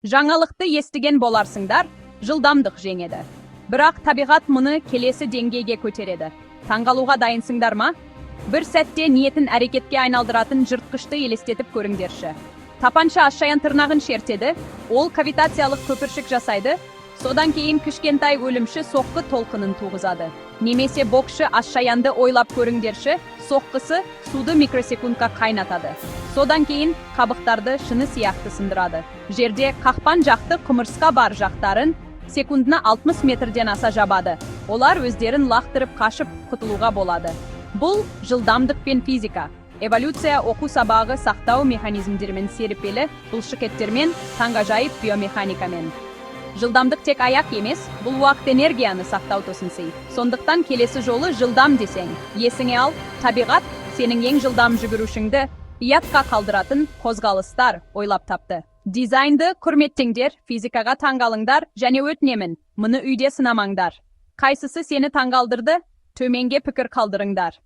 Жаңалықты естіген боларсыңдар: жылдамдық жеңеді. Бірақ табиғат мұны келесі деңгейге көтереді. Таңғалуға дайынсыңдар ма? Бір сәтте ниетін әрекетке айналдыратын жыртқышты елестетіп көріңдерші. Тапанша асшаян тырнағын шертеді, ол кавитациялық көпіршік жасайды, содан кейін кішкентай өлімші соққы толқынын туғызады. Немесе боксшы асшаянды ойлап көріңдерші, соққысы суды микросекундқа қайнатады. Содан кейін қабықтарды шыны сияқты сындырады. Жерде қақпан жақты құмырсқа бар жақтарын секундына 60 метрден аса жабады. Олар өздерін лақтырып, қашып құтылуға болады. Бұл жылдамдық пен физика. Эволюция оқу сабағы сақтау механизмдерімен, серіппелі бұлшықеттермен, таңғажайып биомеханикамен. Жылдамдық тек аяқ емес, бұл уақыт, энергияны сақтау тосынсый. Сондықтан келесі жолы жылдам десең, есіңе ал, табиғат сенің ең жылдам жүгірушіңді ұятқа қалдыратын қозғалыстар ойлап тапты. Дизайнды құрметтеңдер, физикаға таңғалыңдар және өтінемін, мұны үйде сынамаңдар. Қайсысы сені таңғалдырды? Төменге пікір қалдырыңдар.